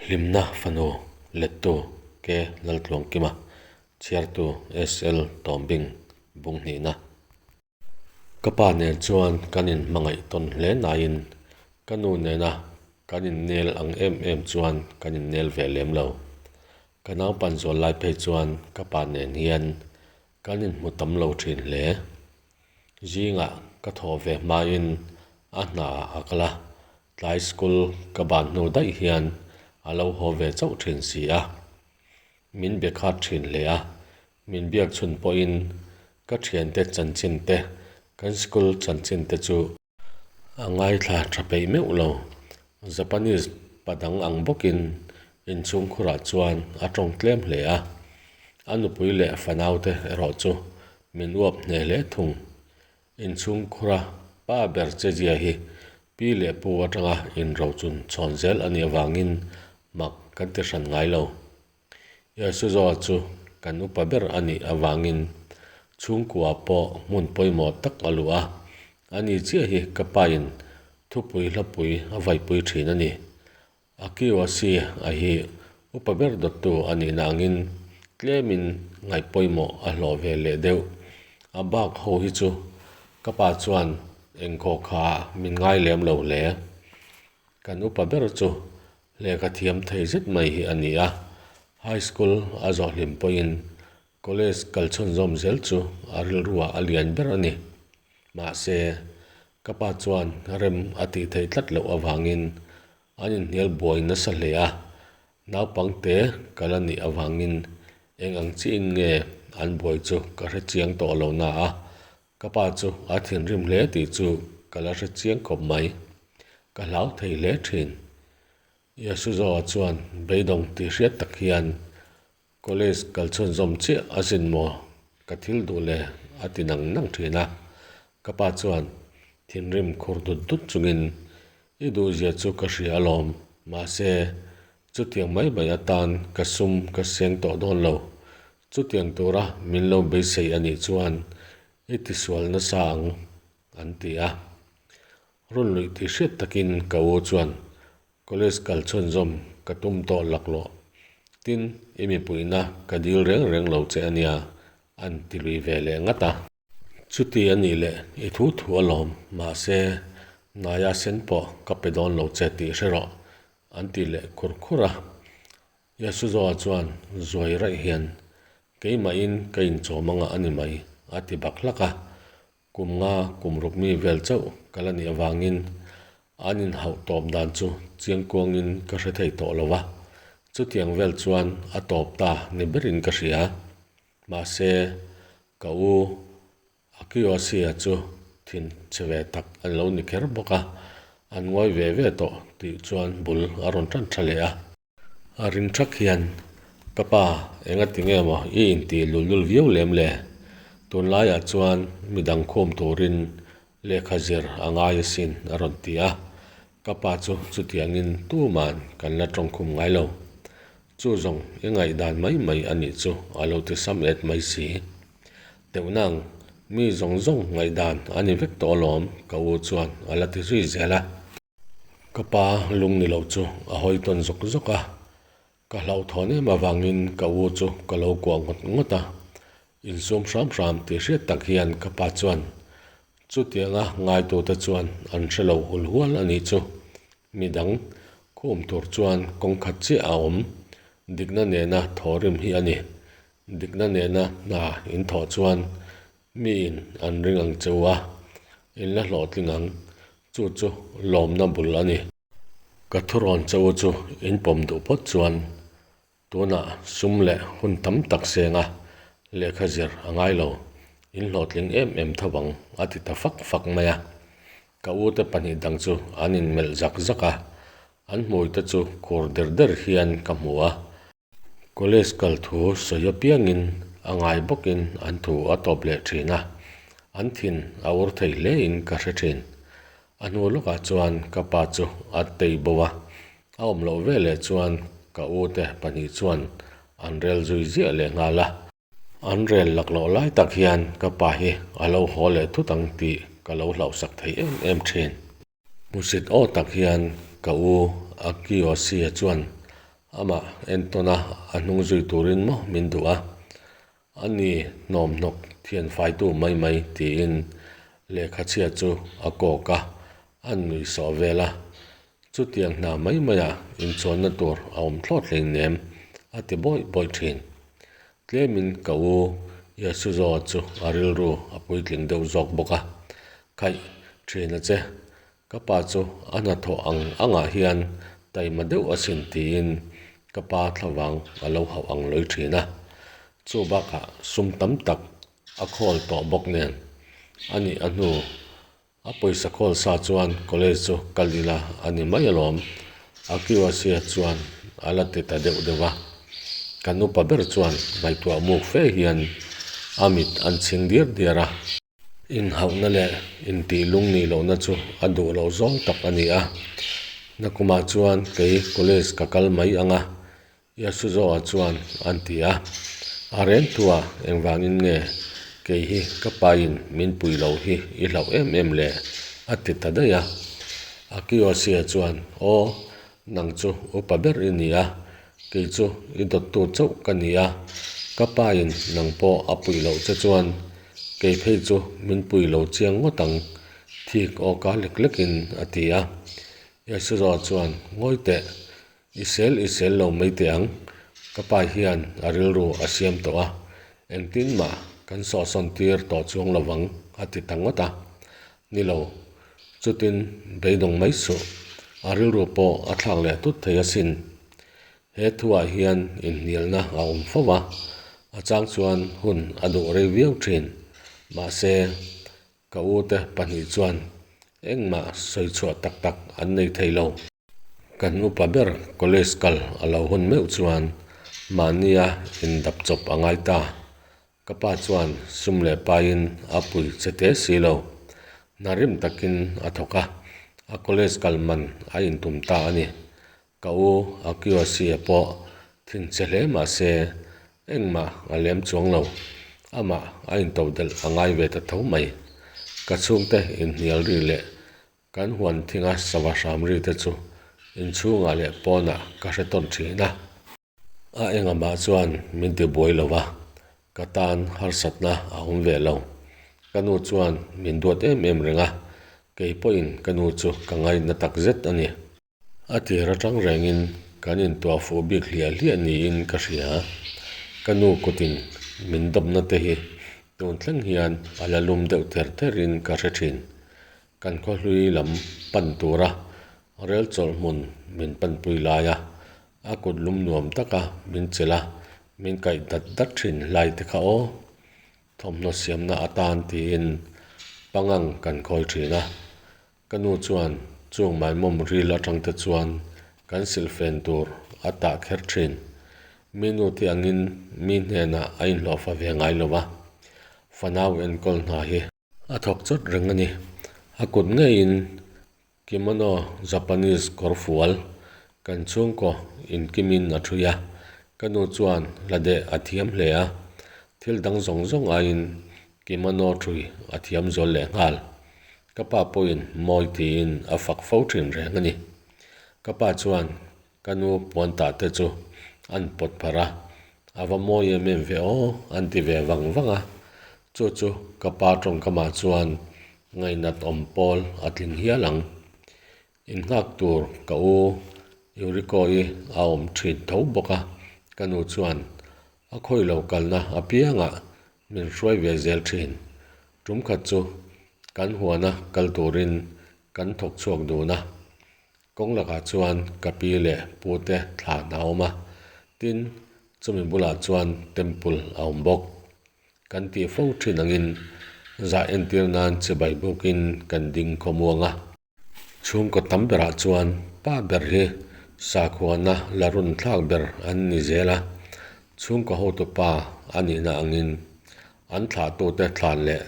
Hlimna fanu lettu K Laltluangkima, chhiartu SL Tawmbing bung hnihna. Ka pa nen chuan kan inhmangaih tawn hle nain ka nu nena kan innel ang em em chuan kan innel ve lem lo. Ka naupan zual lai phei chuan ka pa nen hian kan inhmu tam lo thin hle. Zingah ka thawh ve hmain a hnaah a kal a, tlai school ka ban hnu daih hian a lo haw ve chauh thin si a. Min be khat thin hle a, min biak chhun pawhin ka thiante chanchin te, kan school chanchin te chu a ngaithla tha peih meuh lo. Japanese pa dang ang bawkin inchhungkhurah chuan a tawng tlem hle a, a nupui leh fanaute erawh chu min uap hneh hle thung. Inchhungkhura pa ber chezia hi pi leh pu atanga inrochun chhawn zel a nih avangin mak kan ti hran ngai lo. Yasuzoa chu kan upa ber a nih avangin chhungkua pawh hmun pawimawh tak a luh a, ani chiah hi ka pain thupui hlapui a vaipui thin a ni. Akiwasi a hi upa ber dawttu a nihna angin tlemin ngaih pawimawh a hlawh ve leh deuh. A bak ho hi chu ka pa chuan engkaw kha min ngai lem lo hle. Kan upa ber chu Lehkha thiam thei zet mai hi a ni a, high school a zawh hlim pawhin college kal chhunzawm zel chu a rilruah a lian ber a ni. Mahse, ka pa chuan rem a tih theih tlat loh avangin an inhnial buai nasa hle a, naupangte kal a nih avangin eng ang chiin nge an buai chu ka hre chiang tawh lo na a, Ka pa chu a thinrim hle tih chu ka la hre chiang khawp mai. Ka hlau thei hle thin. Yasuzoa chuan beidawng tih hriat tak hian college kal chhunzawm chiah a zin maw ka thil duh le a ti nang nang thin a. Ka pa chuan thinrim khur dut dut chungin i duhzia chu ka hria alawm mahse chutiang mai mai atan ka sum ka seng tawh dawn lo Chutiang tura min lo beisei a nih chuan i tisual nasa ang, an ti a. Rawn luih tih hriat takin ka u chuan college kal chhunzawm ka tum tawh laklawh. Tin, i mipuina ka dil reng reng lo che a nia, an ti lui ve leh ngat a. Chuti a nih leh i thu thu alawm, mahse naia sen pawh ka pe dawn lo che tih hre rawh, an ti leh khur khur a. Yasuzoa chuan zuai raih hian, Keimahin ka inchawm anga a ni mai, a ti bak hlak a. Kum nga kum ruk mi vel chauh ka la nih avangin an inhauh tawp dan chu chiangkuangin ka hre thei tawh lo va. Chutiang vel chuan a tawp ta ni berin ka hria. Mahse, ka u Akiyoshi-a chu thin chhe ve tak an lo ni kher bawk a, an ngawi ve ve tawh tih chuan bul a rawn tan tha leh a. A ring thak hian, Ka pa, engati nge maw i intih lul lul viau lem le? Tunlaiah chuan midang khum turin lehkha zir a ngai asin a rawn ti a. Ka pa chu chutiangin tuman kan la tawngkhum ngai lo. Chu zawng i ngaihdan mai mai a nih chu a lo ti sam et mai si. Teuhnang, mi zawng zawng ngaihdan a ni vek tawh alawm ka u chuan a la ti zui zel a. Ka pa lung ni lo chu a hawi tawn zawk zawk a, ka hlauhthawn em avangin ka u chu ka lo kuah ngawt ngawt a. Insum hram hram tih hriat tak hian ka pa chuan chutianga ngaitute chuan an hre lo hul hual a nih chu. Midang khum tur chuan kawng khat chiah a awm, dikna nena thawhrim hi a ni. Dikna nena hna in thawh chuan miin an ring ang che u a, in la hlawhtling ang, chu chu lawmna bul a ni. Ka thurawn che u chu in pawm duh phawt chuan Tunah sum leh hun tam tak senga lehkha zir a ngai lo, in hlawhtling em em tho ang a ti ta fak fak mai a. Ka ute pahnih dang chu an inmelh zak zak a, an hmuite chu khur der der hian ka hmu a. College kal thu sawi apiangin a ngai bawkin an thu a tawp leh thin a, an thin a ur thei hlein ka hre thin. A hnu lawkah chuan ka pa chu a tei bo a, a awm loh veleh chuan ka ute pahnih chuan an rel zui ziah leh nghal a. An rel laklawh lai tak hian ka pa hi a lo haw leh thut ang tih ka lo hlauhsak thei em em thin. Hmusit aw tak hian ka u Akiyoshi-a chuan. Amah entawn a, a hnung zui turin maw min duh a. A ni hnawm hnawk thian faitu mai mai tiin lehkha chhia chu a kawk a, a nui sawh vel a. Chutiang hna mai maiah inchuanna tur a awm thlawt hleinem a ti bawih bawih thin. Tlemin ka u Yasuzo chu a rilru a puitling deuh zawk bawk a, Khaih thin a che, ka pa chu a hnathawh ang angah hian taima deuh asin tiin ka pa thlavang a lo hauh ang lawi thin a. Chu bakah sum tam tak a khawl tawh bawk nen a nih a hnu A pawisa khawl sa chuan college chu kal ila a ni mai alawm, Akiwasia chuan a la ti ta deuh deuh a. Kan upa ber chuan ngaihtuah muk fe hian a mit an chhing diar diar a. Inhauhna leh intih lung nih lohna chu a duh loh zawng tak a ni a. Nakumah chuan kei college ka kal mai ang a, Yasuzoa chuan an ti a, A reng thua engvangin nge kei hi ka pain min pui lo hi i hlauh em em le? a ti ta daih a. Akiyoshia chuan, Aw, nang chu upa ber i ni a, kei chu i dawttu chauh ka ni a, ka pain nang pawh a puih loh che chuan kei phei chu min pui lo chiang ngawt ang, thik awka lek lekin a ti a. Yasuzoa chuan, Ngawi teh, I sel i sel lo mai teh ang, ka pa hian a rilru a siam tawh a, engtin mah kan sawhsawn tir tawh chuang lo vang a ti ta ngawt a. Ni lo, chutin beidawng mai suh, a rilru pawh a thlak leh tut thei asin. He thuah hian inhnialna a awm fo a, a chang chuan hun a duh rei viau thin. Mahse, ka u te pahnih chuan engmah sawi chhuah tak tak an nei thei lo. Kan upa ber college kal a lo hun meuh chuan mahnia indap chawp a ngai ta. Ka pa chuan sum leh paiin a pui che te si lo. Hna rim takin a thawk a, a college kal man a intum ta a ni. Ka u Akiyoshi-a pawh thinchhe hle mah se engmah a lem chuang lo. Amah a intodelh a ngai ve ta tho mai. Ka chhungte inhnial ri leh Kan huan thinga sava hram ri te chu inchhungah leh pawnah ka hre tawn thin a. A engamah chuan min ti buai lo va, ka tan harsatna a awm ve lo. Ka nu chuan min duat em em reng a, kei pawhin ka nu chu ka ngaihna tak zet a ni. A tir atang rengin kan intuah fuh bik hliah hliah niin ka hria. Ka nu kutin min dawpna te hi tun thleng hian a la lum deuh ther therin ka hre thin. Kan khawhlui lam pan tura rel chawlh hmun min panpui lai a, a kut lum nuam taka min chelh a, min kaih dat dat thin hlai te kha aw. Thawmhnaw siamna atan tiin pangang kan khawi thin a, ka nu chuan chung maimawm ril atang te chuan kan silhfen tur a tah kher thin. Mi nu te angin mi hnenah a inhlawhfa ve ngai lo a, fanau enkawl hna hi. A thawk chawt reng a ni. A kut ngeiin kimono Japanese kawr fual kan chhungkaw inkimin a ṭhui a. Ka nu chuan la deh a thiam hle a, thil dang zawng zawng aiin kimono ṭhui a thiam zual leh nghal. Ka pa pawhin mawi tiin a fak fo ṭhin reng a ni. Ka pa chuan Ka nu puan tah te chu an pawt pharh a, a va mawi em em ve aw an ti ve vang vang a, chu chu ka pa tawngkamah chuan ngainat awm pawl a tling hial ang. Innghak tur ka u Yuriko-i a awm thin tho bawk a, ka nu chuan a khawi lo kalna apiangah min hruai ve zel thin. Tum khat chu kan huana kal turin kan thawk chhuak dun a, Kawng lakah chuan ka pi leh pute thlan a awm a, tin, chumi bulah chuan temple a awm bawk. Kan tih fo thin angin zah entir nan chibai bukin kan ding khawmuang a. Chhungkaw tam berah chuan pa ber hi sakhuana la run thlak ber an ni zel a, chhungkaw hotu pa a nihna angin an thlahtute thlan leh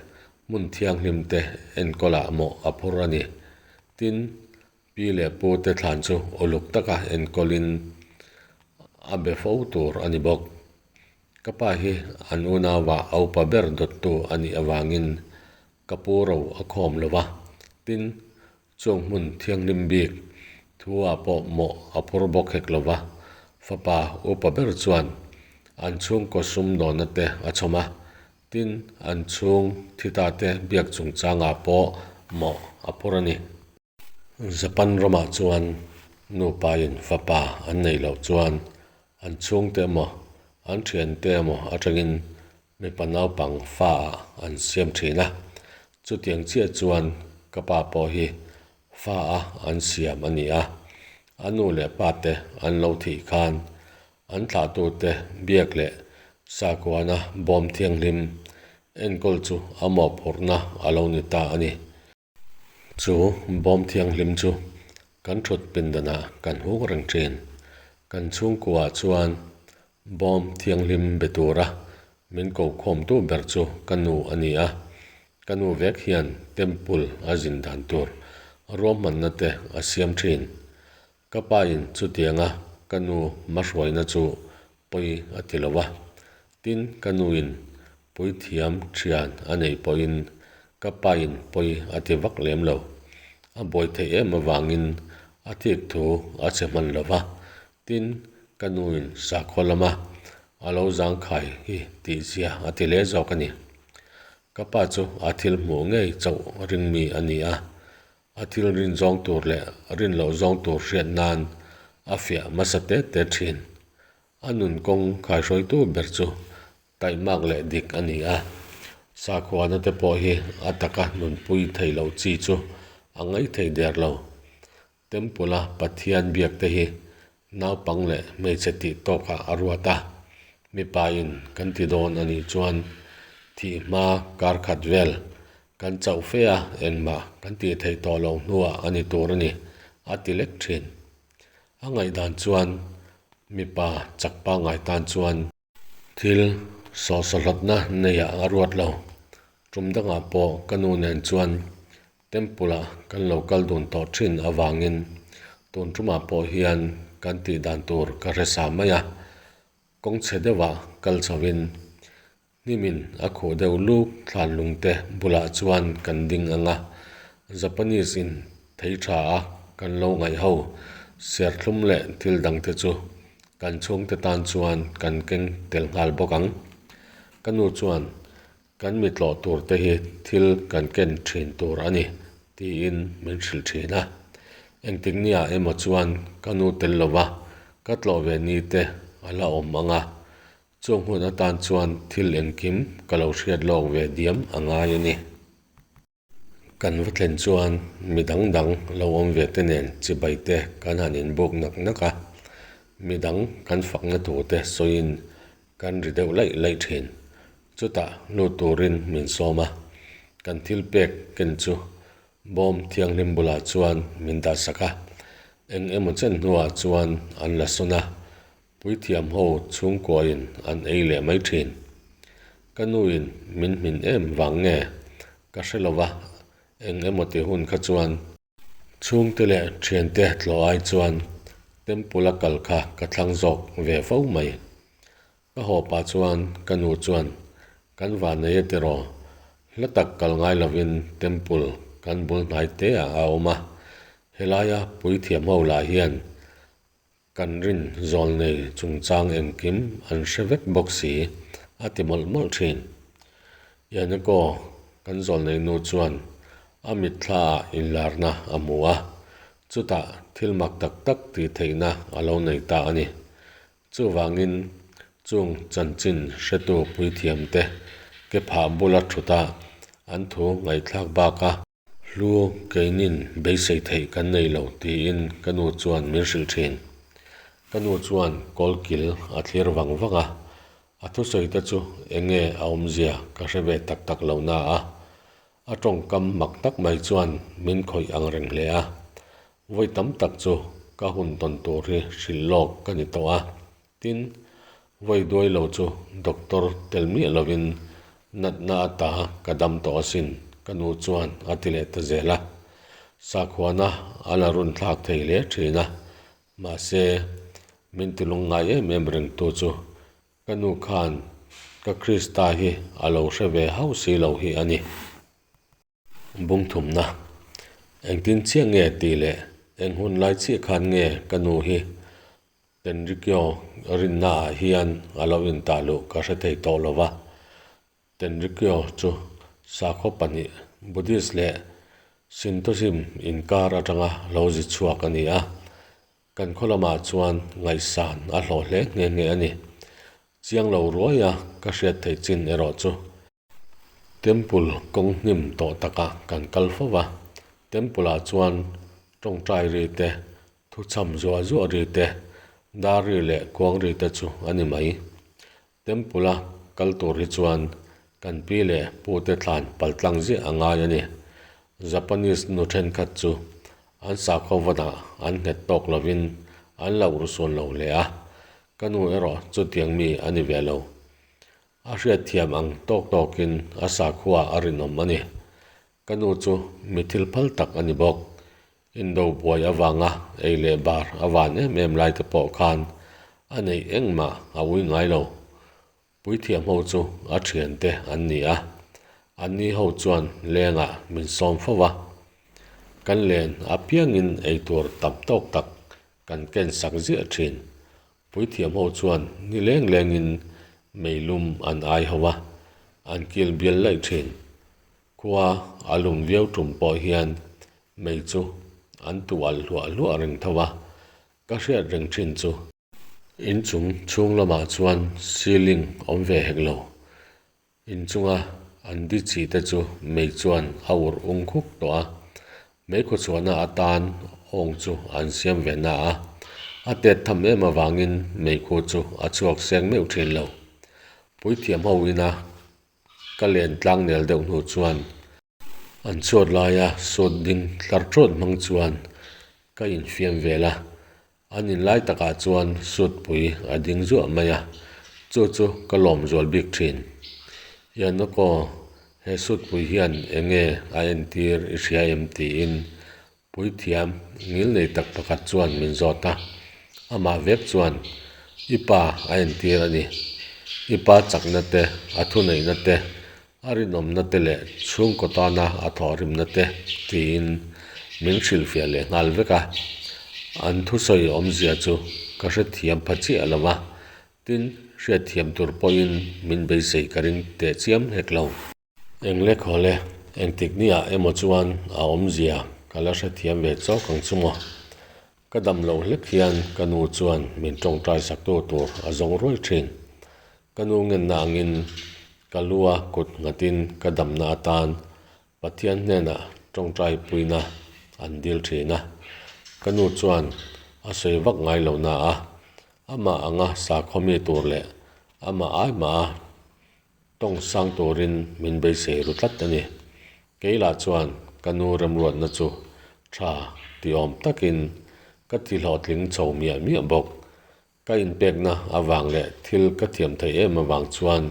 hmun thianghlim te enkawlah mawh a phur a ni. Tin, pi leh pu te thlan chu uluk taka enkawlin a be fo tur a ni bawk. Ka pa hi an unauah a upa ber dawttu a nih avangin ka pu ro a khawm lo va, tin, chung hmun thianghlim bik thu ah pawh mawh a phur bawk hek lo va. Fapa upa ber chuan an chhungkaw sumdawnna te a chhawm a, tin an chhung thi ta te biak chungchangah pawh mawh a phur a ni. Japan ramah chuan nupain fapa an neih loh chuan an chhungte emaw an thiante emaw atangin mipa naupang fa ah an siam thin a, chutiang chiah chuan ka pa pawh hi fa a an siam a ni a, a nu leh pa te an lo thih khan an thlahtute biak leh sakhuana bawm thianghlim enkawl chu a mawhphurhna a lo ni ta a ni. Chu bawm thianghlim chu kan thut pindanah kan huk reng thin. Kan chhungkuaah chuan bawm thianghlim be tura min ko khawmtu ber chu ka nu a ni a. Ka nu vek hian temple a zin dan tur ruahmanna te a siam thin. Ka pa in chutianga ka nu hmahruaina chu pawi a ti lo a, tin ka nu in puithiam thian a neih pawhin ka pa in pawi a ti vak lem lo. A buai theih em avangin a thik thu a che hman lo va, tin ka nu in sakhaw lama a lo zangkhai hi tihzia a ti hle zawk a ni. Ka pa chu a thil hmuh ngei chauh ring mi a ni a, A thil rin zawng tur leh rin loh zawng tur hriat nan a fiah hmasa te te thin. A nun kawng khaihruaitu ber chu taihmak leh dik a ni a, sakhuana te pawh hi a taka nunpui thei loh chi chu a ngaih thei der lo. Temple-a Pathian biak te hi Naupang leh hmeichhe tih tawkah a ruat a, mipa in kan ti dawn a nih chuan thih hma kar khat vel kan chauh fe a, engmah kan tih theih tawh loh hnuah a ni tur a ni, a ti lek thin. A ngaihdan chuan mipa chak pangngai tan chuan Thil sawhsawhlawtna neiah a ruat lo. Tum dangah pawh ka nu nen chuan Temple-ah kan lo kal dun tawh thin avangin tun tumah pawh hian kan tih dan tur ka hre sa mai a. Kawng chhe deuhah kal chhoin hnimin a khuh deuh luk thlan lungte bulah chuan kan ding ang a. Japanese in thei tha a kan lo ngaih ho serthlum leh thil dangte chu Kan chhungte tan chuan kan keng tel nghal bawk ang. Ka nu chuan, Kan mi tlawh tur te hi thil kan ken thin tur a ni, tiin min hrilh thin a. Engtik nia emaw chuan ka nu tel lova ka tlawh ve ni te a la awm ang a, chung hun atan chuan thil engkim ka lo hriat lawk ve diam a ngai a ni. Kan va thlen chuan mi dang dang lo awm ve te nen chibai te kan han inbuk nak nak a, mi dang kan fakna tur te sawiin kan ri deuh laih laih thin. Chutah lut turin min sawm a, kan thil pek ken chu bawm thianghlim bulah chuan min dah sak a, eng emaw chen hnuah chuan an la sawn a, Puithiam ho chhungkuain an ei leh mai thin. Ka nuin min hmin em vang nge ka hre lo va, eng emaw ti hun kha chuan. Chhungte leh thiante tlawh ai chuan Temple a kal kha ka thlang zawk ve fo mai. Ka haw pah chuan ka nu chuan kan vannei a tiraw, hla tak kal ngai lovin Temple kan bul hnai te ah a awm a, helaia puithiam ho lah hian Kan rin zawlnei chungchang engkim an hre vek bawk si, a ti mawlh mawlh thin. Yaniko, kan zawlnei nu chuan a mitthla ah inlarna a hmu a, chutah thil mak tak tak tih theihna a lo nei ta a ni. Chuvangin chung chanchin hretu puithiamte ke phah bula thut a an thu ngaihthlak bak a, Hlu keinin beisei theih kan nei lo tiin ka nu chuan min hrilh thin. Ka nu chuan kawlkil a thlir vang vang a, a thusawi te chu eng nge a awmzia ka hre ve tak tak lo na a, a tawngkam mak tak mai chuan min khawih ang reng hle a. Vawi tam tak chu ka hun tawn tur hi hrilh lawk ka ni tawh a, Tin, vawi duai lo chu doctor tel miah lovin natna ata ka dam tawh asin, ka nu chuan a ti leh ta zel a. Sakhuana a la run thlak thei hle thin a, mahse, min ti lungngai em em rengtu chu ka nu khan ka Krista hi a lo hre ve hauh si lo hi a ni. Bungthumna, Engtin chiah nge tih leh eng hun lai chiah khan nge ka nu hi? Tenrikyo rinnaah hian a lo intah luh ka hre thei tawh lo va. Tenrikyo chu sakhaw pahnih Buddhist leh Shintoism inkar atanga lo zi chhuak a ni a. Kan khaw lamah chuan ngaihsan a hlawh hle nghe nghe a ni. Chiang lo ruaia ka hriat theih chin erawh chu. Temple kawng hnim tawh takah kan kal fo va, Temple ah chuan tawngtai ri te, thuchham zuah zuah ri te, dar ri leh kuang ri te chu a ni mai. Temple a kal tur hi chuan kan pi leh pu te thlan paltlang ziah a ngai a ni. Japanese nu thenkhat chu an sakhaw vawnah an nghet tawk lovin an la urhsun lo hle a, ka nu erawh chutiang mi a ni ve lo. A hriatthiam ang tawk tawkin a sakhua a rinawm a ni. Ka nu chu mi thil phal tak a ni bawk. Indo buai avanga ei leh bar a van em em lai te pawh khan a neih engmah a ui ngai lo. Puithiam ho chu a thiante an ni a, anni ho chuan lengah min sawm fo va. Kan len apiangin eitur tam tawk tak kan ken sak ziah thin. Puithiam ho chuan ni leng lengin meilum an ai ho a, an kil bial laih thin. Khua a lum viau tum pawh hian mei chu an tu alh hluah hluah reng tho a, ka hriat reng thin chu. Inchung chhung lamah chuan ceiling awm ve hek lo. Inchunga an di chi te chu mei chuan a urh ung khuk tawh a, mei khawchhuahna atan awng chu an siam ve na a, a tet tham em avangin meikhu chu a chhuak seng meuh thin lo. Puithiam ho ina ka len tlang nel deuh hnu chuan An chhuat laia sawt ding tlar ṭawt hmang chuan ka infiam vel a, an in lai takah chuan sutpui a ding zuah mai a, chu chu ka lawm zual bik ṭhin. Yanoko, he sutpui hian eng nge a entir i hria em tiin Puithiam ngil nei tak pakhat chuan min zawt a, amah vek chuan, I pa a entir a ni. I pa chakna te, a thuneihna te, a rinawmna te leh chhungkaw tana a thawhrimna te tiin min hrilhfiah leh nghal vek a. An thusawi awmzia chu ka hrethiam pha chiah lo va, tin, hriatthiam tur pawhin min beisei ka ring tehchiam hek lo. Eng le khaw le, engtik niah emaw chuan a awmzia ka la hrethiam ve chawk ang chu maw? Ka dam loh hlek hian ka nu chuan min tawngtai saktu tur a zawng ruai thin. Ka nu ngenna angin ka lua kut nghatin ka damna atan Pathian hnenah tawngtai puina an dil thin a. Ka nu chuan a sawi vak ngai lo na a, amah anga sakhaw mi tur leh amah ai mah a Tawng sang turin min beisei ru tlat a ni. Kei lah chuan ka nu remruatna chu tha ti awm takin ka ti hlawhtling chho miah miah bawk. Ka inpekna avang leh thil ka thiam theih em avang chuan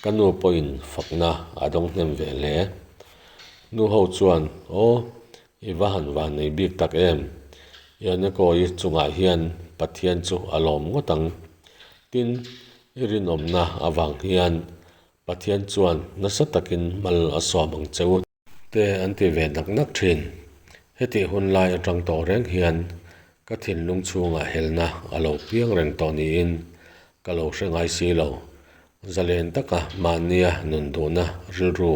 ka nu pawhin fakna a dawng hnem ve hle. Nu ho chuan, Aw, i va han van nei bik tak em? Yaneko-i chungah hian Pathian chu a lawm ngawt ang. Tin, I rinawmna avang hian Pathian chuan nasa takin mal a sawm ang che u. Te an ti ve nak nak thin. Hetih hun lai atang tawh reng hian ka thinlung chhungah helna a lo piang reng tawh niin ka lo hre ngai si lo. Zalen taka mahnia nun duhna rilru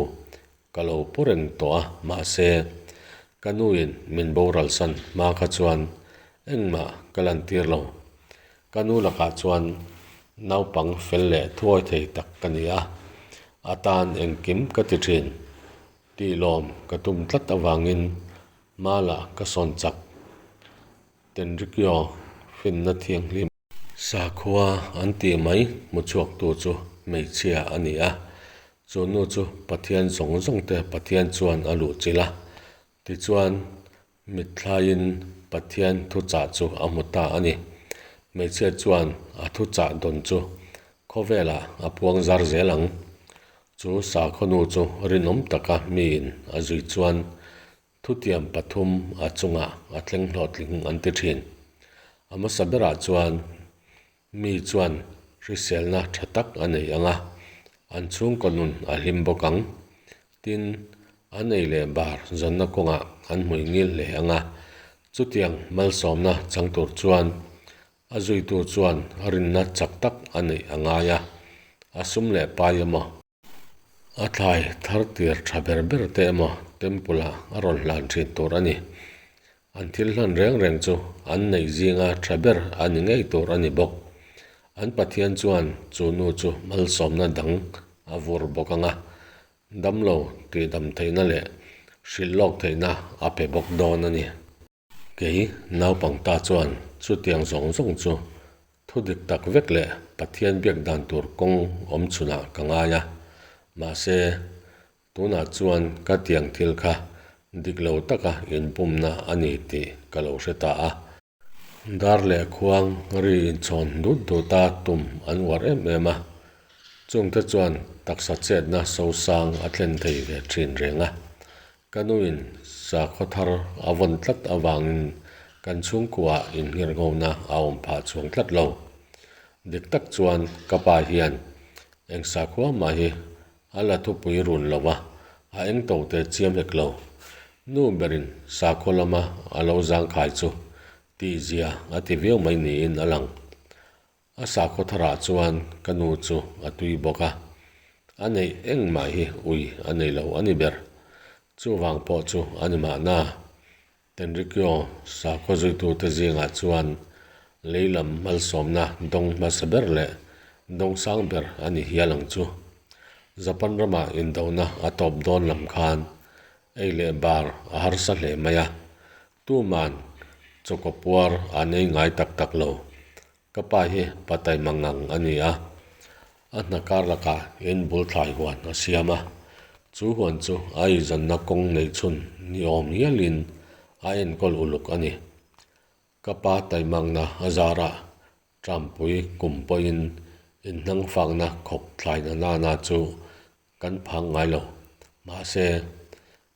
ka lo pu reng tawh a, mahse ka nuin min boralsan hma kha chuan engmah ka lantir lo. Ka nu lakah chuan naupang fel leh thuawi thei tak ka ni a, a tan engkim ka ti thin. Tihlawm ka tum tlat avangin hmalah ka sawn chak. Tenrikyo finna thianghlim. Sakhua an tih mai hmuchhuaktu chu hmeichhia a ni a, chu nu chu Pathian zawng zawng te Pathian chuan a luhchilh a, tichuan Mitthlaiin Pathian thuchah chu a hmu ta a ni. Hmeichhia chuan a thuchah dawn chu khawvelah a puang zar zel ang. Chu sakhawnu chu rinawm taka miin a zui chuan thutiam pathum a chungah a thleng hlawhtling an ti thin. A hmasa berah chuan Mi chuan hriselna tha tak a nei ang a, an chhungkaw nun a hlim bawk ang. Tin, an ei leh bar zawnna kawngah an hmui ngil hle ang a, chutiang malsawmna chang tur chuan A zuitu chuan rinna chak tak a neih a ngai a, a sum leh pai emaw, a thlai thar tir tha ber ber te emaw temple ah a rawn hlan thin tur a ni. An thil hlan reng reng chu an neih zinga tha ber a ni ngei tur a ni bawk. An Pathian chuan chu nu chu malsawmna dang a vur bawk ang a, damlo tihdam theihna leh hrilh lawk theihna a pe bawk dawn a ni. Kei naupang ta chuan chutiang zawng zawng chu thu dik tak vek leh Pathian biak dan tur kawng awm chhunah ka ngai a, mahse tunah chuan ka tiang thil kha dik lo taka inpumna a ni tih ka lo hre ta a. Dar leh khuang ri inchhawn dut duta tum an uar em em a, chungte chuan taksa chetna sosang a thlen thei ve thin reng a. Ka nuin sakhaw thar a vawn tlat avangin kan chhungkuaah inngirhngona a awm phah chhuang tlat lo. Dik tak chuan ka pa hian eng sakhua mah hi a la thupui run lo a, a eng to teh chiam hek lo. Nu berin sakhaw lama a lo zangkhai chu tihzia a ti viau mai niin a lang. A sakhaw tharah chuan ka nu chu a tui bawk a, a neih engmah hi ui a nei lo a ni ber. Chuvang pawh chu a ni mahna. Tenrikyo sakhaw zuitute zingah chuan lei lam malsawmna dawng hmasa ber leh dawng sang ber a ni hial ang chu. Japan ramah indona a tawp dawn lam khan ei leh bar a harsa hle mai a, Tuman chawkaw puar an ei ngai tak tak lo. Ka pa hi pa taima ngang a ni a, a hna kar lakah in bul thlai huan a siam a, chu huan chu a eizawnna kawng nei chhun ni awm hialin a enkawl uluk a ni. Ka pa taimakna a zarah Trumpui kum pawhin inhnangfakna khawp thlaina nana chu Kan phang ngai lo. Mahse,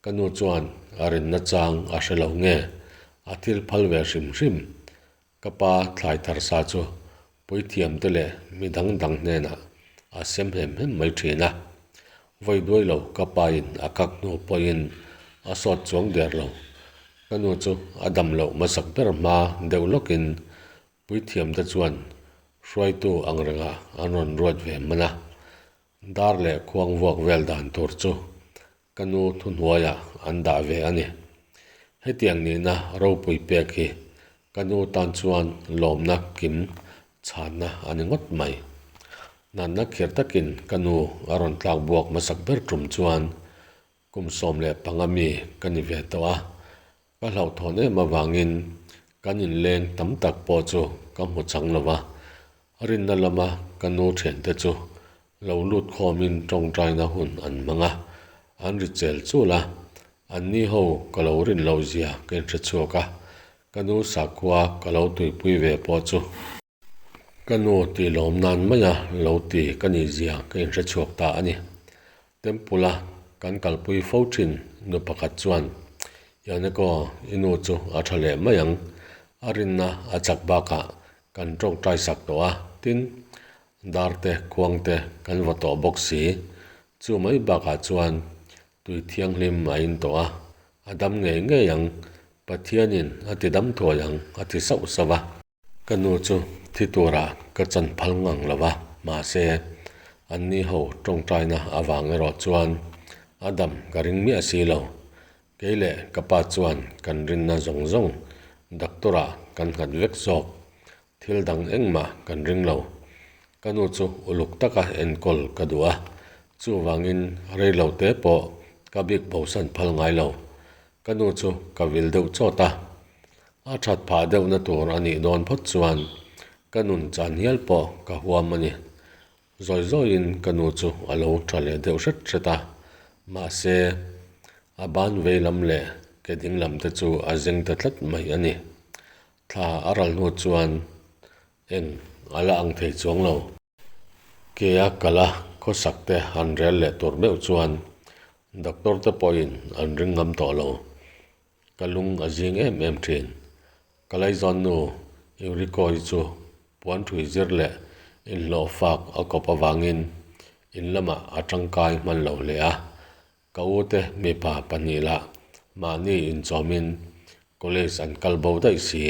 ka nu chuan a rinna chang a hre lo nge, a thil phal ve hrim hrim. Ka pa thlai thar sa chu puithiamte leh mi dang dang hnenah a sem hem hem mai thin a. Vawi duai lo ka pain a kak hnu pawhin a sawt chuang der lo. Ka nu chu a dam loh hmasak ber hma deuh lawkin puithiamte chuan hruaitu ang rengah an rawn ruat ve hman a. Dar leh khuang vuak vel dan tur chu ka nu thuhnuaiah an dah ve a ni. Hetiang nihna ropui pek hi ka nu tan chuan lawmna kim chhanna a ni ngawt mai. Natna khir takin ka nu a rawn tlak buak hmasak ber tum chuan Kum 15 mi ka ni ve tawh a, ka hlauhthawn em avangin kan inleng tam tak pawh chu ka hmu chang lo va, rinna lama ka nu thiante chu lo lut khawmin tawngtaina hun an hmang a, an ri chel chul a, anni ho ka lo rin loh zia ka inhre chhuak a, ka nu sakhua ka lo tuipui ve pawh chu. Ka nu tih lawm nan maia lo ti ka nih zia ka inhre chhuak ta a ni. Temple-a kan kalpui fo thin nu pakhat chuan, Yaneko, i nu chu a tha leh mai ang. A rinna a chak bakah kan tawngtai sak tawh a, tin, dar te, khuang te kan va tawh bawk si. Chu mai bakah chuan Tui thianghlim a in tawh a, a dam ngei ngei ang, Pathianin a ti dam thuai ang a ti sauh sauh a. Ka nu chu thi turah ka chan phal ngang lo va, mahse anni ho tawngtaina avang erawh chuan a dam ka ring miah si lo. Kei leh ka pa chuan kan rinna zawng zawng doctor-ah kan nghat vek zawk. Thil dang engmah kan ring lo. Ka nu chu uluk taka enkawl ka duh a, chuvangin rei lo te pawh ka bik bosan phal ngai lo. Ka nu chu ka vil deuh chawt a, a that phah deuhna tur a nih dawn phawt chuan ka nun chan hial pawh ka huam a ni. Zawi zawiin ka nu chu a lo tha leh deuh hret hret a, mahse a ban vei lam leh ke ding lam te chu a zeng ta tlat mai a ni. Thla a ral hnu chuan eng a la ang thei chuang lo. Ke a kal a khawsak te han rel leh tur meuh chuan doctor te pawhin an ring ngam tawh lo. Ka lung a zing em em thin. Ka laizawn nu Yuriko-i chu puan thui zir leh inhlawh fak a kawp avangin in lamah a tangkai hman lo hle a. Ka u te mipa pahnih lah mahni inchawmin college an kal bo daih si.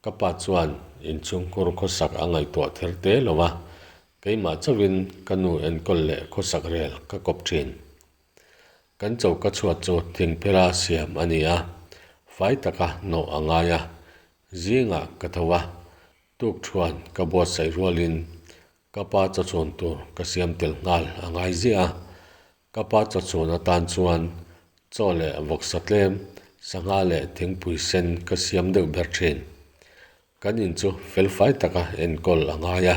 Ka pa chuan inchhungkhur khawsak a ngaihtuah ther te lo a, keimah chauhin ka nu enkawl leh khawsak rel ka kawp thin. Kan choka chhuat chu thingphela siam a ni a, fai taka nawh a ngai a, zingah ka tho a, Tukṭhuan ka buatsaih rualin ka pa chawchhun tur ka siam tel nghal a ngai ziah a, ka pa chawchhun atan chuan chaw leh vawksa tlem, sangha leh thingpui sen ka siam deuh ber ṭhin. Kan in chu felfai taka enkawl a ngai a,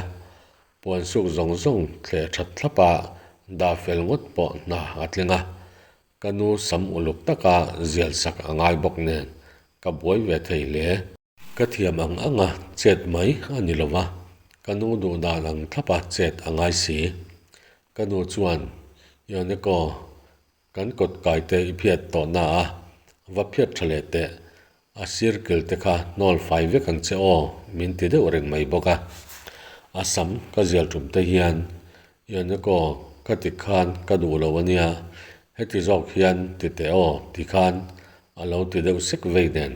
puan suk zawng zawng thleh ṭhat thlapa dah fel ngawt pawh hna a tling a, ka nu sam uluk taka zial sak a ngai bawk nen ka buai ve thei hle. Ka thiam ang anga chet mai a ni lo va, ka nu duh dan ang thlapa chet a ngai si. Ka nu chuan, Yoneko, kan kawt kaite i phiat tawh na a, va phiat tha leh teh, a sir kil te kha hnawl fai vek ang che aw, min ti deuh reng mai bawk a. A sam ka zial tum te hian, Yoneko, ka ti khan ka duh lo a nia, heti zawk hian ti teh aw, ti khan a lo ti deuh sek vei nen.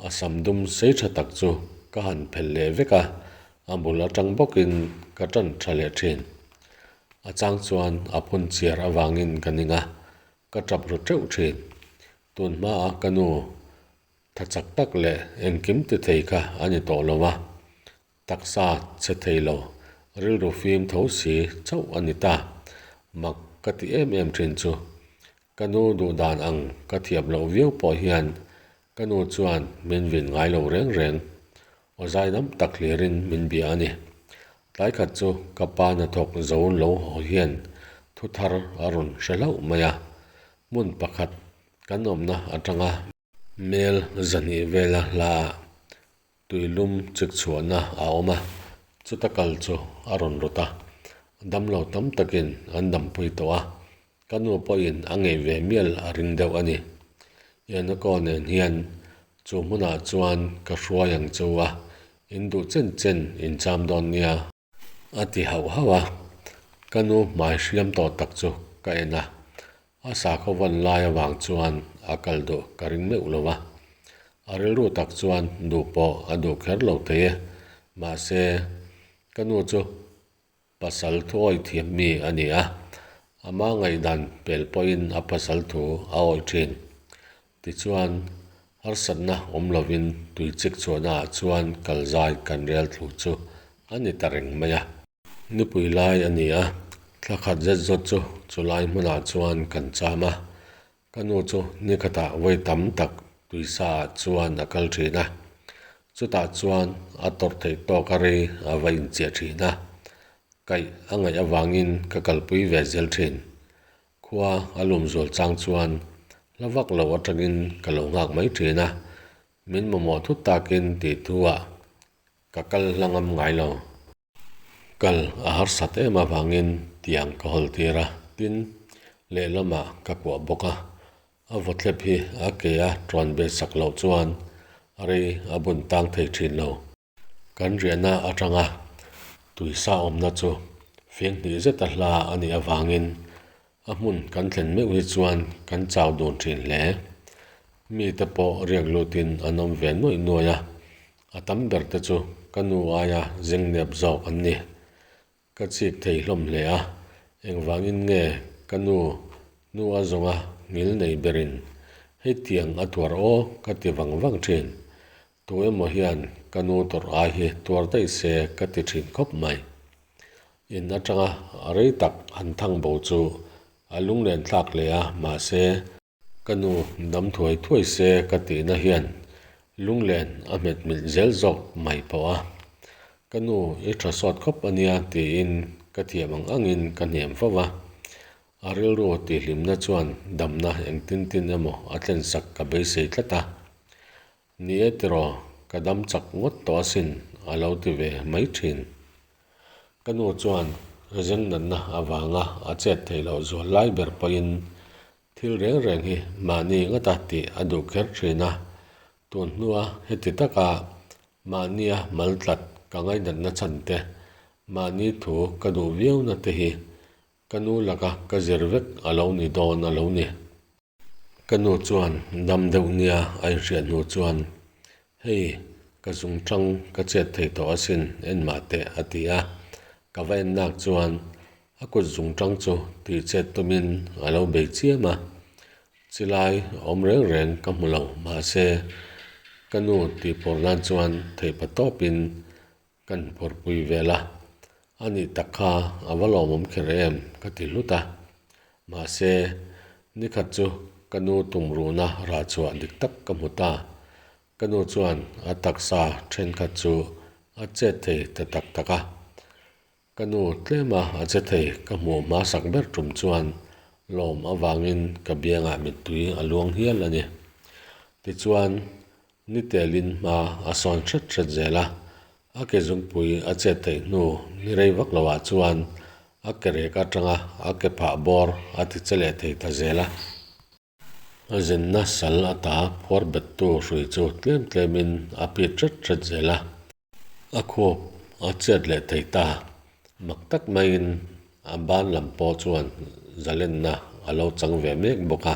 A sam dum sei tha tak chu ka han phelh leh vek a, a bul atang bawkin ka tan tha leh thin. A chang chuan a phun chiar avangin ka ning a, ka tap ru teuh thin. Tun hmaa ka nu tha chak tak leh engkim ti thei kha a ni tawh lo a, Taksa che thei lo, rilru fim tho si chauh a ni ta. Mak ka ti em em thin chu. Ka nu duh dan ang ka thiam loh viau pawh hian ka nu chuan min vin ngai lo reng reng. Aw zaidam tak hlirin min bia a ni. Tlai khat chu ka pa hnathawk zo lo haw hian thu thar a rawn hre hlauh mai a. Hmun pakhat kan awmna atanga Mel zahnih vela hlaah tuilum chik chhuahna a awm a, chuta kal chu a rawn rawt a. Damlo tam takin an dampui tawh a, ka nu pawhin a ngeih ve mial a ring deuh a ni. Yanako nen hian chu hmunah chuan ka hruai ang chu a, in duh chen chen in cham dawn nia. A ti hauh hauh a, ka nu hmai hriam tawh tak chu ka en a, a sakhaw vawn lai avang chuan a kal duh ka ring meuh lo va. A rilru tak chuan duh pawh a duh kher lo thei e, mahse ka nu chu pasal thuawi thiam mi a ni a, ama ngaihdan pel pawhin a pasal thu a awih thin. Tichuan, harsatna awm lovin tui chik chhuahnaah chuan kal zai kan rel thlu chu a ni ta reng mai a. Nipui lai a ni a, thla khat zet zawt chu chulai hmunah chuan kan cham a. Ka nu chu ni khatah vawi tam tak tuisaah chuan a kal thin a, chutah chuan a tawrh theih tawk a rei a va inchiah thin a, kaih a ngaih avangin ka kalpui ve zel thin. Khua a lum zual chang chuan hla vak lo atangin ka lo nghak mai thin a, min mamawh thut takin tih thu ah ka kal hla ngam ngai lo. Kal a harsat em avangin tiang ka hawl tir a, tin lehlamah ka kuah bawk a, a vawthlep hi a ke a tuan ve sak loh chuan rei a bun tang thei thin lo. Kan riahna atanga tuisa awmna chu feng hnih zeta hla a nih avangin a hmun kan thlen meuh hi chuan kan chau dun thin hle. Mite pawh riak lutin an awm ve nuaih nuaih a, a tam ber te chu ka nu aia zeng nep zawk an ni. Ka chik thei hlawm hle a, engvangin nge ka nu nu a zawnga ngil nei berin hetiang a tuar aw ka ti vang vang thin. Tu emaw hian ka nu tawrh ai hi tuar daih se ka ti thin khawp mai. In atanga rei tak han thang bo chu a lunglen thlak hle a, mahse, Ka nu dam thuai thuai se ka tihna hian lunglen a hmet milh zel zawk mai pawh a. Ka nu i tha sawt khawp a nia tiin ka thiam ang angin ka hnem fo va. A rilru tihhlimna chuan damna engtin tin emaw a thlensak ka beisei tlat a. Ni e tiraw, ka dam chak ngawt tawh asin a lo ti ve mai thin. Ka nu chuan zeng natna avanga a chet theih loh zual lai ber pawhin Thil reng reng hi mahni ngata tih a duh kher thin a, tun hnua heti taka mahnia mal tlat ka ngainatna chhan te, mahni thu ka duh viauna te hi ka nu laka ka zir vek a lo ni dawn a lo ni. Ka nu chuan dam deuh nia a inhriat hnu chuan, Hei! Ka zungṭang ka chet thei tawh asin, en mah teh, a ti a. Ka va en nak chuan a kut zungṭang chu tih chet tumin a lo bei chiam a. Chilai awm reng reng ka hmu lo, mahse ka nu tih pawr nan chuan theihpa tawpin Kan phurpui vel a, a nih tak kha a va lawmawm kher em ka ti hlut a. Mahse, nikhat chu ka nu tumruhna rah chhuah dik tak ka hmu ta. Ka nu chuan a taksa thenkhat chu a chet thei ta tak tak a. Ka nu tlema a che thei ka hmuh hmasak ber tum chuan lawm avangin ka biangah mittui a luang hial a ni. Tichuan, Ni telin hma a sawn hret hret zel a, a ke zungpui a chet theih hnu ni rei vak lo ah chuan a ke rek atanga a ke phah bawr a ti che leh thei ta zel a. A zinna sal ata phuar bettu hrui chu tlem tlemin a pit hret hret zel a. A khuap a chet leh thei ta. Mak tak maiin a ban lam pawh chuan zalenna a lo chang ve mek bawk a.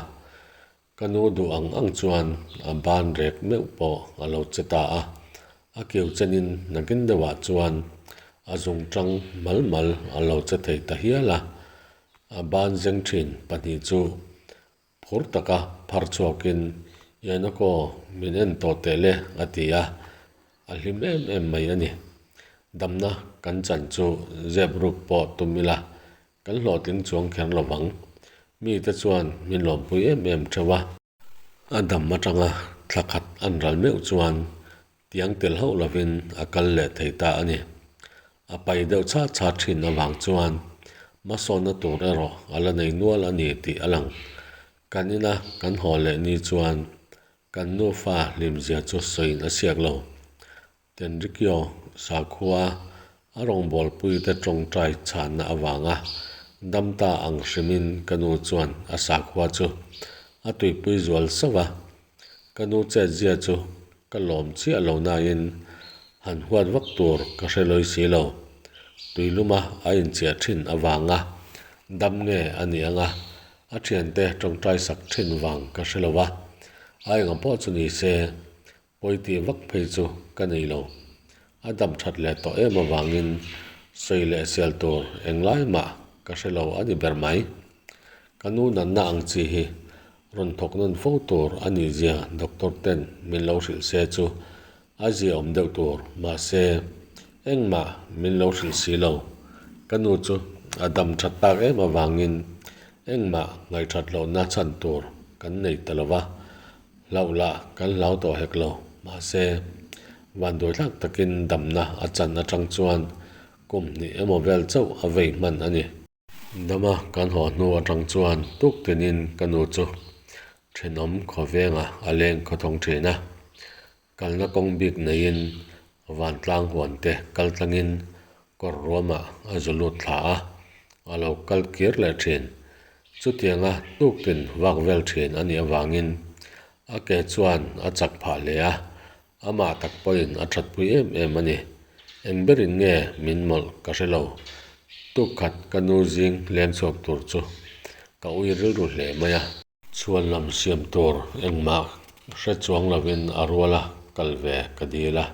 Ka nu duh ang ang chuan a ban rek meuh pawh a lo che ta a, a keu chenin nakin deuhah chuan a zungṭang mal mal a lo che thei ta hial a. A ban zeng ṭhin pahnih chu phur taka phar chhuakin, Yanako, min en tawh teh le, a ti a, a hlim em em mai a ni. Damna kan chan chu zep ruk pawh tum ila Kan hlawhtling chuang kher lo vang. Mite chuan min lawmpui em em theuh a. A dam atanga thla khat an ral meuh chuan tiang tel hauh lovin a kal leh thei ta a ni. A pai deuh chhat chhat thin avang chuan hmasawnna tur erawh a la nei nual a ni tih a lang. Kan ina kan haw leh ni chuan kan nufa hlimzia chu sawiin a siak lo. Tenrikyo sakhua a rawngbawlpuite tawngtai chhanna avanga dam ta ang hrimin ka nu chuan a sakhua chu a tuipui zual sauh a. Ka nu chetzia chu ka lawm chiah lo nain han huat vak tur ka hre lawi si lo. Tuiluma a inchiah thin avanga dam nge a nih anga a thiante tawngtai sak thin vang ka hre lo a, a engah pawh chu ni se Pawi tih vak phei chu ka nei lo. A dam that leh tawh em avangin sawi leh sial tur englai mah ka hre lo a ni ber mai. Ka nu natna ang chi hi rawn thawk nawn fo tur a nih zia doctor ten min lo hrilh se chu a ziaawm deuh tur mahse engmah min lo hrilh si lo. Ka nu chu a dam that tak em avangin engmah ngaihthat lohna chhan tur kan nei ta lo va. Hlauh lah kan hlau tawh hek lo, mahse vanduaithlak takin damna a chan atang chuan kum hnih emaw vel chauh a vei hman a ni. Dama kan haw hnu atang chuan tuk tinin ka nu chu thenawm khawvengah a leng khawthawng thin a, kalna kawng bik neiin vantlang huan te kal tlangin kawr ruamah a zu lut thla a, a lo kal kir leh thin. Chutianga hnuktin vak vel thin a nih avangin a ke chuan a chak phah hle a, amah tak pawhin a thatpui em em a ni. Eng berin nge min mawlh ka hre lo. Tukkhat ka nu zing leng chhuak tur chu ka ui rilru hle mai a. Chhuan lam siam tur engmah hre chuang lovin a ruala kal ve ka dil a.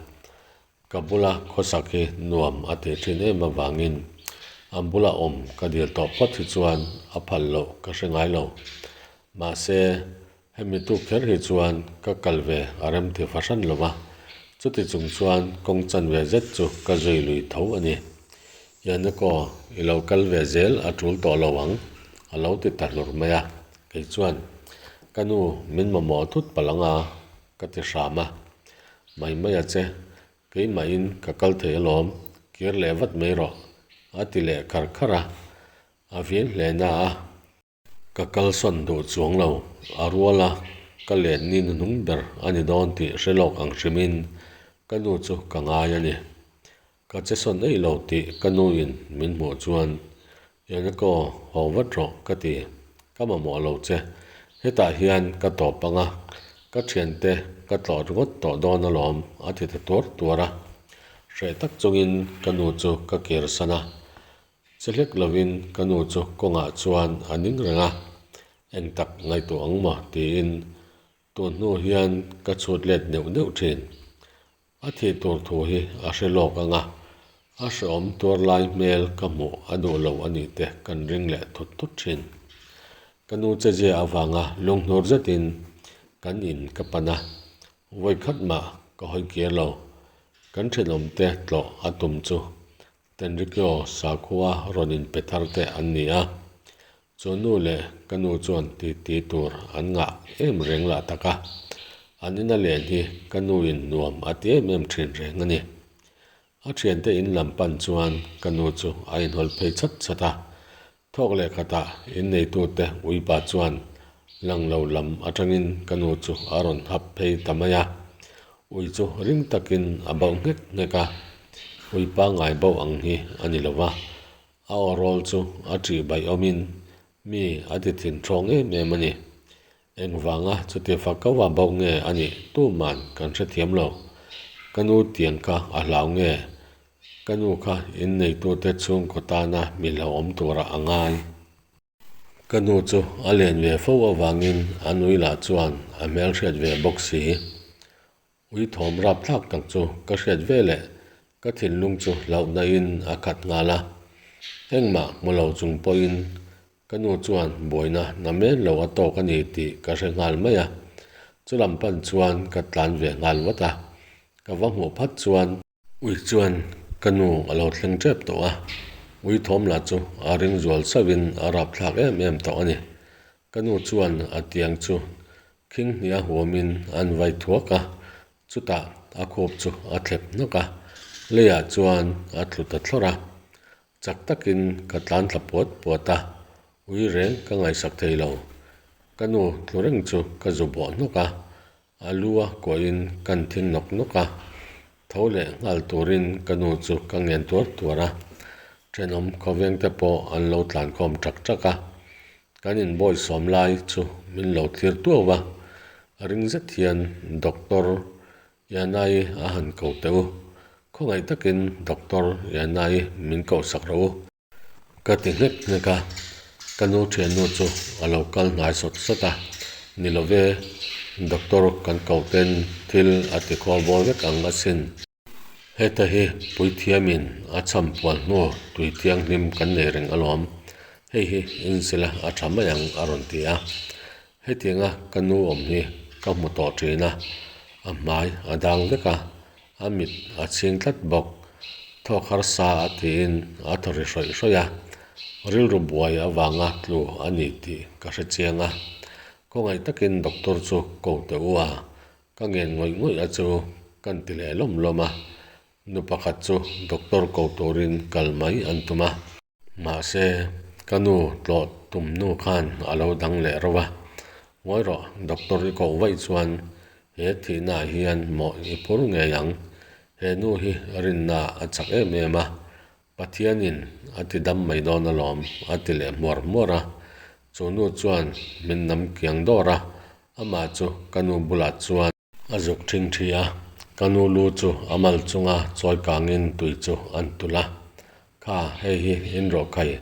Ka bula khawsak hi nuam a tih thin em avangin an bula awm ka dil tawh phawt hi chuan a phal loh ka hre ngai lo. Mahse, hemi tuk kher hi chuan ka kal ve a rem ti fahran lo va, chuti chung chuan kawng chanve zet chu ka zui lui tho a ni. Yanako, i lo kal ve zel a tul tawh lo ang, a lo ti ta hlur mai a. Kei chuan, Ka nu, min mamawh thut palh ang a, ka ti hram a. Mai mai a che, keimahin ka kal thei alawm, kir leh vat mai rawh, a ti leh khar khar a. A vin hle na a. Ka kalsawn duh chuang lo, a ruala ka len ni nuhnung ber a ni dawn tih hre lawk ang hrimin ka nu chu ka ngai a ni. Ka che sawn eih lo tih ka nuin min hmuh chuan, Yanako, haw vat rawh ka ti, ka mamawh lo che. Hetah hian ka tawp ang a, ka thiante ka tlawh ringawt tawh dawn alawm a ti ta tuar tuar a. Hreh tak chungin ka nu chu ka kirsan a. Che hlek lovin ka nu chu kawngah chuan a ning reng a, eng tak ngaihtuah ang maw tiin tun hnu hian ka chhut let neuh neuh thin. A thih tur thu hi a hre lawk ang a, a hrehawm tuar lai hmel ka hmuh a duh lo a nih te kan ring leh thut thut thin. Ka nu chezia avanga lunghnur zetin kan in ka pan a, vawi khat mah ka hawi kir lo. Kan thenawmte tlawh a tum chu Tenrikyo sakhua rawn inpe thar te an ni a, chu nu leh ka nu chuan titi tur an ngah em reng lah tak a, an ina len hi ka nuin nuam a ti em em thin reng a ni. A thiante in lam pan chuan ka nu chu a inhawl phei chhat chhat a, Thawk leh khatah inneitute uipa chuan lang lo lam atangin ka nu chu a rawn hap phei ta mai a. Ui chu ring takin a bauh nghek nghek a, ui pangngai bauh ang hi a ni lo va, a aw rawl chu a ṭih baih awmin mi a ti thin ṭhawng em em a ni. Engvanga chuti fak kauva bauh nge a nih tuman kan hrethiam lo. Ka nu tiang kha a hlau nge? Ka nu kha inneitute chhungkaw tana mi hlauhawm turah a ngai. Ka nu chu a len ve fo avangin a nui lah chuan a hmelhriat ve bawk si. Ui thawm rap thlak tak chu ka hriat ve leh ka thinlung chu hlauhna in a khat nghal a. Engmah hmu lo chung pawhin ka nu chuan buaina na men lo a tawk a ni tih ka hre nghal mai a. Chulam pan chuan ka tlan ve nghal vat a. Ka va hmuh phat chuan. Ui chuan ka nu a lo thleng tep tawh a, ui thawm lah chu a ring zual sauhin a rap thlak em em tawh a ni. Ka nu chuan a tiang chu khing hnih a huamin an vai thuak a, chutah a khup chu a thlep hnawk a, leiah chuan a tlu ta thlawrh a. Chak takin ka tlan thla puat puat a, ui reng ka ngaihsak thei lo. Ka nu tlu reng chu ka zu bawh hnawk a, A lu a kuahin kan thing nawk nawk a, tho leh nghal turin ka nu chu ka ngen tuar tuar a. Thenawm khawveng te pawh an lo tlankhawm ṭak ṭak a, kan inbawi sawm lai chu min lo thlir tuau a, ring zet hian Doctor Yanai a han ko teh u, khawngaih takin Doctor Yanai min kohsak rawh u. Ka ti nghek nghek a, ka nu thiannu chu a lo kal hnai sawt sawt a, ni lo ve, doctor kan koh ten thil a ti khawl bawl vek ang asin. Heta hi puithiamin a chham pual hnu tui thianghlim kan nei reng alawm, hei hi inzila a tha mai ang a rawn ti a. Hetianga ka nu awm hi ka hmu tawh thin a, a hmai a dang vek a, a mit a chhing tlat bawk. Thawk harsa a tiin a thaw ri hrawih hrawih a, rilru buai avanga tlu a ni tih ka hre chiang a. Khawngaih takin doctor chu ko teh u a, ka ngen ngawih ngawih a chu kan ti leh lawm lawm a, nu pakhat chu doctor ko turin kal mai an tum a. Mahse, ka nu tlawh tum nu khan a lo dang leh reuh a, Ngawi rawh, doctor i koh vaih chuan he thihnaah hian mawh i phur ngei ang. He nu hi rinna a chak em em a, Pathianin a ti dam mai dawn alawm, a ti leh hmuar hmuar a. Chu nu chuan min nam kiang dawr a, amah chu ka nu bulah chuan. A zuk ṭhing ṭhi a, ka nu lu chu a mal chunga chawi kangin tui chu an tulh a. Kha, hei hi in rawh khai.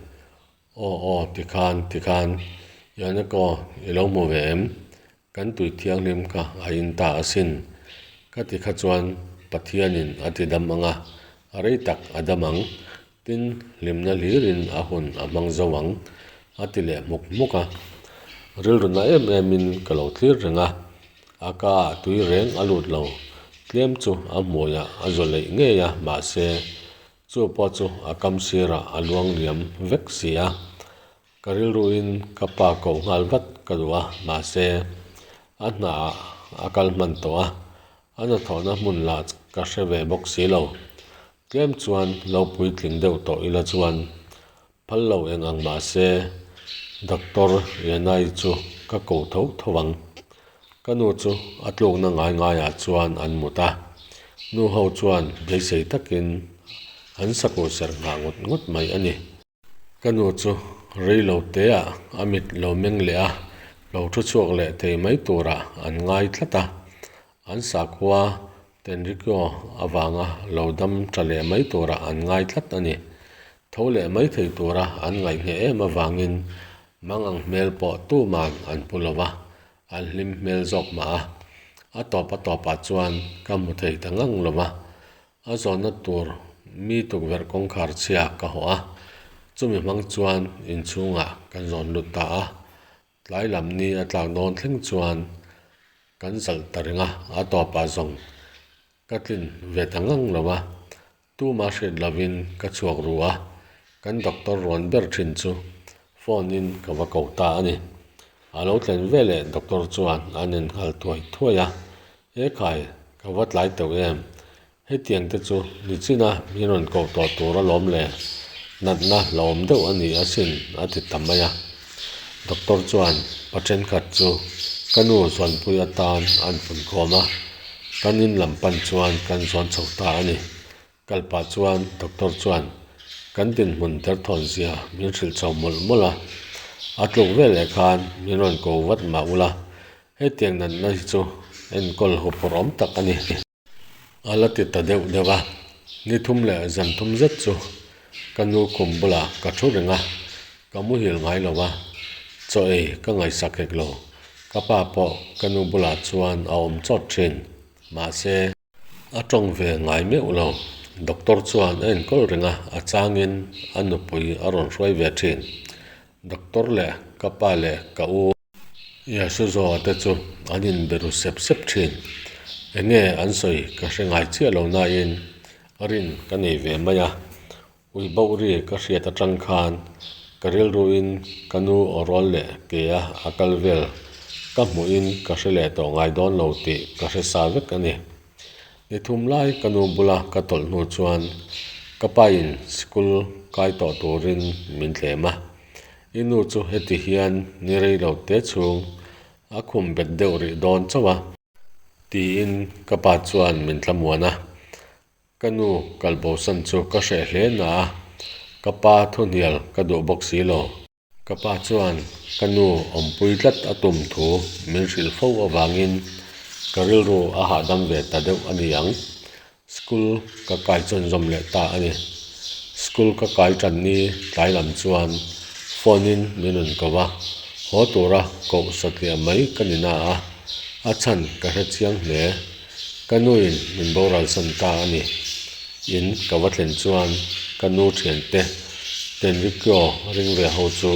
Aw aw, tikhan, tikhan, Yoneko, i lo hmu ve em? Kan tui thianghlim kha a in ta asin. Ka ti kha chuan Pathianin a ti dam ang a, a rei tak a dam ang. Tin, hlimna hlirin a hun a hmang zo ang, a ti leh hmuk hmuk a. Rilru na em emin ka lo thlir reng a, a ka ah tui reng a lut lo. Tlem chu a hmuiah a zaw leih ngei a, mahse, chu pawh chu a kam sirah a luang liam vek si a. Ka rilruin ka pa koh nghal vat ka duh a, mahse, a hnaah a kal hman tawh a, a hnathawhna hmun lah ka hre ve bawk si lo. Tlem chuan lo puitling deuh tawh ila chuan phal lo eng ang mahse, Doctor Yanai chu ka ko tho tho ang. Ka nu chu a tlukna ngai ngaiah chuan an mut a, nu ho chuan beisei takin an sakuh serh nghah ngawt ngawt mai a ni. Ka nu chu rei lo teah a mit lo meng leh a, lo thu chhuak leh thei mai turah an ngai tlat a. An sakhua Tenrikyo avanga lo dam tha leh mai turah an ngai tlat a ni. Tho leh mai thei tura an ngaih ngheh em avangin mangang hmel pawh tuman an pu lo va, an hlim hmel zawk mah a. A tawp a tawpah chuan ka hmu thei ta ngang lo va, a zawnna tur mi tukverh kawngkhar chhia ka hawh a, chumi hmang chuan inchhungah kan zawn lut ta a. Tlai lam ni a tlak dawn thleng chuan kan zalh ta reng a, a tawpah zawng ka tlin ve ta ngang lo va, Tuma hriat lovin ka chhuak ru a, kan doctor rawn ber thin chu phone in ka va ko ta a ni. A lo thlen veleh doctor chuan an en nghal thuai thuai a, He khai, ka va tlai teuh em? Hetiang te chu nichina min rawn koh tawh tur alawm le, natna hlauhawm deuh a ni asin a ti ta mai a. Doctor chuan pa thenkhat chu ka nu zawnpui atan an punkhawm a. Kan in lam pan chuan kan zawn chho ta a ni. Kal pah chuan doctor chuan kan dinhmun derthawn zia min hrilh chho mawlh mawlh a. A tluk veleh khan min rawn ko vat mah ula, hetiang natna hi chu enkawl huphurh awm tak a ni. A la ti ta deuh deuh a, ni thum leh zan thum zet chu ka nu khum bulah ka thu reng a, ka muhil ngai lo a, chaw ei ka ngaihsak hek lo. Ka pa pawh ka nu bulah chuan a awm chawt thin, mahse, a tawng ve ngai meuh lo. Doctor chuan a enkawl reng a, a changin a nupui a rawn hruai ve thin. Doctor leh ka pa leh ka u. Yasuzoa te chu an inbe ru sep sep thin. Enge an sawi ka hre ngai chiah lo nain rin ka nei ve mai a. Ui boh ri ka hriat atang khan ka rilruin ka nu aw rawl leh ke a a kal vel ka hmuhin ka hre leh tawh ngai dawn lo tih ka hre sa vek a ni. Ni thum lai ka nu bula ka tawlh hnu chuan ka pain sikul kai tawh turin min thlem a. I nu chu heti hian ni rei lo te chhung a khum bet deuh rih dawn chauh a. Tiin ka pa chuan min thlamuan a. Ka nu kalbosan chu ka hreh hle na a, ka pa thuhnial ka duh bawk si lo. Ka pa chuan ka nu awmpui tlat a tum thu min hrilh fo avangin ka rilru a hahdam ve ta deuh a ni ang. School ka kai chuan zawm leh ta a ni. School ka kai tan ni tlai lam chuan phone in min rawn ko a, haw tura koh satliah mai ka ni na a, a chhan ka hre chiang hle. Ka nuin min boralsan ta a ni. In ka va thlen chuan ka nu thiante Tenrikyo ring ve ho chu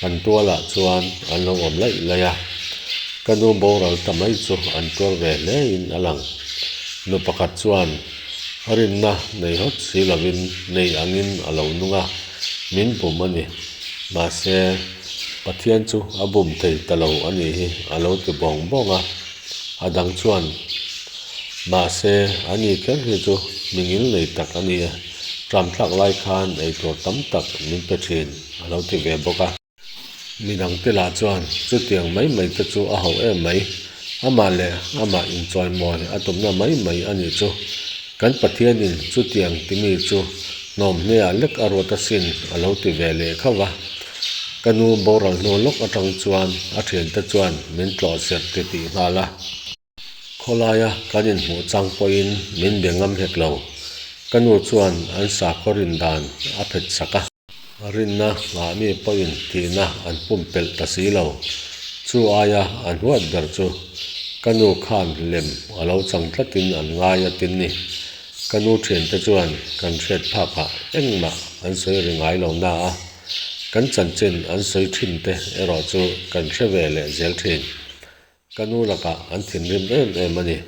an tualah chuan an lo awm laih laih a. Ka nu boral ta mai chu an tuar ve hlein a lang. Nu pakhat chuan rinna nei hawt si lovin nei angin a lo nung a, min bum a ni. Mahse, Pathian chu a bum thei ta lo a nih hi a lo ti bawng bawng a. A dang chuan, Mahse, a ni kher hi chu mingil nei tak a ni e, tramthlak lai khan eitur tam tak min pe thin, a lo ti ve bawk a. Midangte lah chuan chutiang mai mai te chu a hauh em mai, amah leh amah inchawimawi a tumna mai mai a nih chu. Kan Pathianin chutiang timi chu hnawm hneah lek a ruat asin a lo ti ve leh khauh va. Ka nu boral hnu lawk atang chuan a thiante chuan min tlawh serh ti tih nghal a. Khawlaia kan inhmuh chang pawhin min be ngam hek lo. Ka nu chuan an sakhaw rin dan a phet sak a. Rinna nghah mi pawhin tihna an pumpelh ta si lo. Chu aia an huat ber chu ka nu khan lem a lo chang tlatin an ngai a tin ni. Ka nu thiante chuan kan hriat phakah engmah an sawi ri ngai lo na a. Kan chanchin an sawi thin te erawh chu kan hre ve leh zel thin. Ka nu lakah an thinrim em em a ni.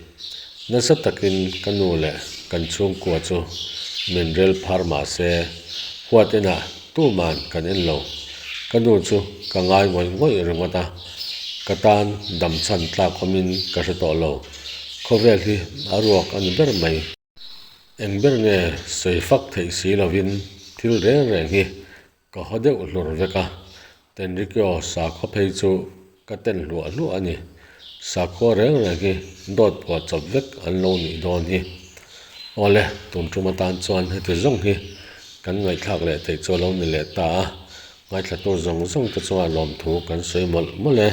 Nasa takin ka nu leh kan chhungkua chu min rel phar mah se, huat enah tuman kan en lo. Ka nu chu ka ngai ngawih ngawih ringawt a, ka tan dam chhan tlak awmin ka hre tawh lo. Khawvel hi a ruak a ni ber mai. Eng ber nge sawi fak theih si lovin thil reng reng hi ka haw deuh hlur vek a, Tenrikyo sakhaw phei chu ka ten hluah hluah a ni. Sakhaw reng reng hi dawt phuah chawp vek an lo nih dawn hi. Awle, tun tum atan chuan heti zawng hi kan ngaihthlak leh theih chu a lo ni leh ta a, ngaithlatu zawng zawng te chungah lawmthu kan sawi mawlh mawlh e.